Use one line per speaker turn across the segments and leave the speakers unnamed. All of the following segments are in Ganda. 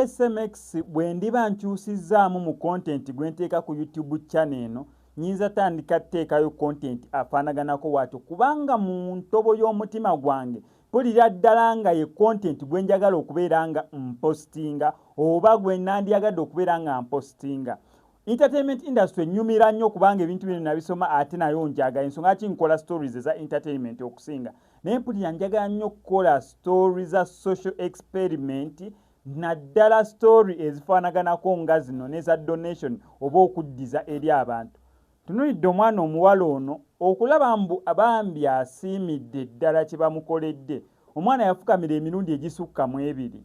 SMX bwe ndiba nkyusizzaamu mu content gwe nteeka ku YouTube channel eno, nyinza tandika tteekayo content afaanaganako waatyo, kubanga mu ntobo y'omutima gwange mpulira ddala nga ye content gwe njagala okubeera nga mpostinga oba gwe nandyagadde okubeera nga mpostinga. Entertainment industry enyumira nnyo kubanga ebintu bino nabisoma, ate nayo njagala. Ensonga ki nkola stories eza entertainment okusinga, naye mpulira njagala nnyo okukola story za social experiment, naddala story ezifaanaganako nga zino neza donation oba okuddiza eri abantu. Tunulidde omwana omuwala ono okulaba mbu bambi asiimidde ddala kye bamukoledde. Omwana yafukamira emirundi egisukka mu ebiri,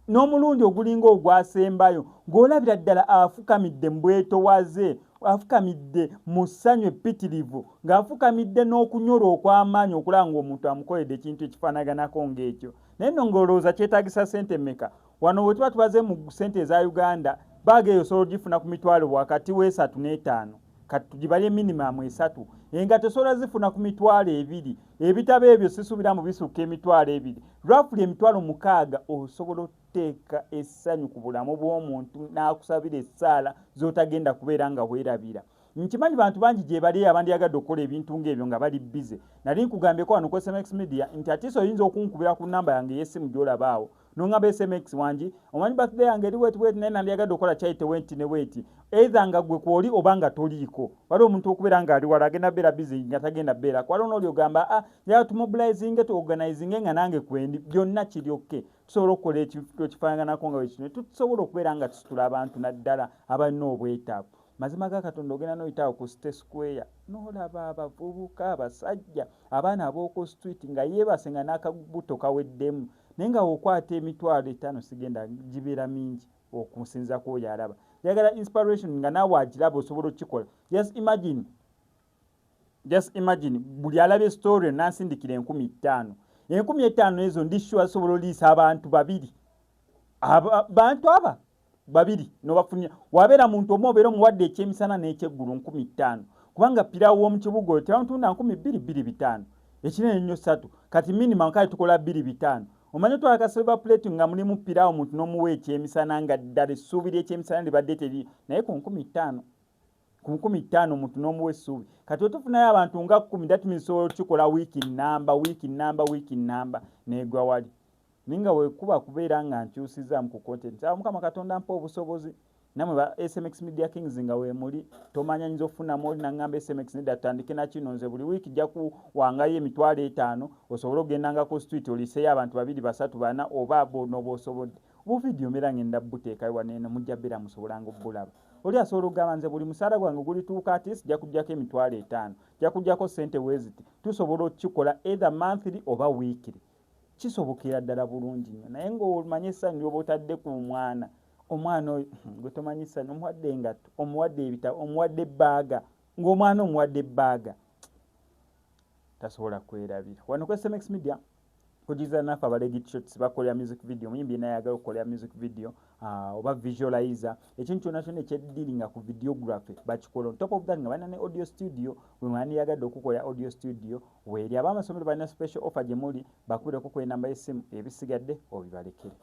n'omulundi ogulinga ogwasembayo ng'olabira ddala afukamidde mu bwetowaze, afukamidde mu ssanyu eppitirivu, ng'afukamidde n'okunyola okw'amaanyi okulaba ng'omuntu amukoledde ekintu ekifaanaganako ng'ekyo. Naye nno ng'olowooza kyetaagisa ssente mmeka? Wano bwe tuba tubaze mu ssente eza Uganda, baaga eyo osobola ogifuna ku mitwalo wakati w'esatu n'etaano. Kati tugibalye minimum 3. Engatto osobola zifuna ku 20,000. Ebitabo ebyo sisuubira mu bisukka 20,000. Roughly 60,000 osobola otuteeka essanyu ku bulamu bw'omuntu n'akusabira essaala z'otagenda kubeera nga weerabira. Nkimanyi bantu bangi gye bali abandyagadde okukola ebintu ng'ebyo nga bali busy. Nali nkugambyeko wano ku SMX Media nti atiisa oyinza okunkubira ku namba yange ey'essimu gy'olaba awo, n'oŋŋamba, "SMX wangi, omanyi birthday yange eri weti weti, naye nandyagadde okukola charity wenti ne weti," either nga gwe kwoli oba nga toliiko. Waliwo omuntu okubeera ng'ali wala agenda beera busy nga tagenda beerako. Waliwo n'oli ogamba, "Ah, njagala tumobilizinge, tuorganizinge nga nange kwendi." Byonna kiri okay. Tusobola okukola ekintu ekifaanaganako nga wekino, tusobola okubeera nga tusitula abantu naddala abalina obwetaavu. Mazima ga Katonda, ogenda n'oyitaawo ku City Square n'olaba abavubuka, abasajja, abaana ab'oku street nga yeebase nga n'akabuto kaweddemu, naye nga wokwata 50,000 sigenda gibeera mingi okusinza ku oyo alaba. Njagala inspiration nga naawe agiraba osobola okukikola. Just imagine, just imagine, buli alabye story nansindikira 5,000. 5,000 ezo ndi sure asobola oliisa abantu babiri. Bantu aba babiri nobafunira, wabeera muntu omu obeera omuwadde ekyemisana n'ekyeggulu 5,000, kubanga pirawo w'omu kibuga oyo tebamutunda 2,000, 2,500, ekinene nnyo 3. Kati minimum kale tukola 2,500. Omanyi otwala ka silver plate nga mulimu pirawo, omuntu n'omuwa ekyemisana nga ddala essuubi ly'ekyemisana libadde teri, naye ku 5,000, ku 5,000 omuntu n'omuwa essuubi. Kati otufunayo abantu nga 10, that means osobola okukikola wiiki nnamba, wiiki nnamba, wiiki nnamba n'egwa wali. Naye nga wekuba kubeera nga nkyusizaamu ku content awo, Mukama Katonda mpa obusobozi. Namwe ba SMX Media Kings nga weemuli, tomanya nyinza okufunamu oli naŋŋamba, "SMX, nedda, tutandike nakino. Nze buli wiiki jja kuwangayo 50,000 osobole okugendanga ku street oliiseyo abantu babiri, basatu, bana, oba bonooba osobodde." Obuvidiyo mbeera ngenda buteekayo waneeno, mujja beera musobolanga obbulaba. Oli asobola okugamba, "Nze buli musaala gwange gulituuka ati sijja kuggyako 50,000, nja kuggyako ssente weeziti." Tusobola okukikola either monthly oba weekly, kisobokera ddala bulungi nnyo. Naye ng'omanye essanyu lyoba otadde ku mwana, omwana oyo gwe tomanyi ssanyu, omuwadde engatto, omuwadde ebitabo, omuwadde ebbaaga, ng'omwana omuwadde ebbaaga tasobola kwerabira. Wano ku SMX Media kugiza naffe abalegit shots bakolera music video. Omuyimbi yenna ayagala okukolera music video oba visualizer, ekintu kyonna kyonna ekyeddiringa ku videography bakikola. On top of that nga balina ne audio studio, bwe mwandiyagadde okukolera audio studio weeri. Ab'amasomero balina special offer gye muli. Bakubireko ku enamba y'essimu, ebisigadde obibalekere.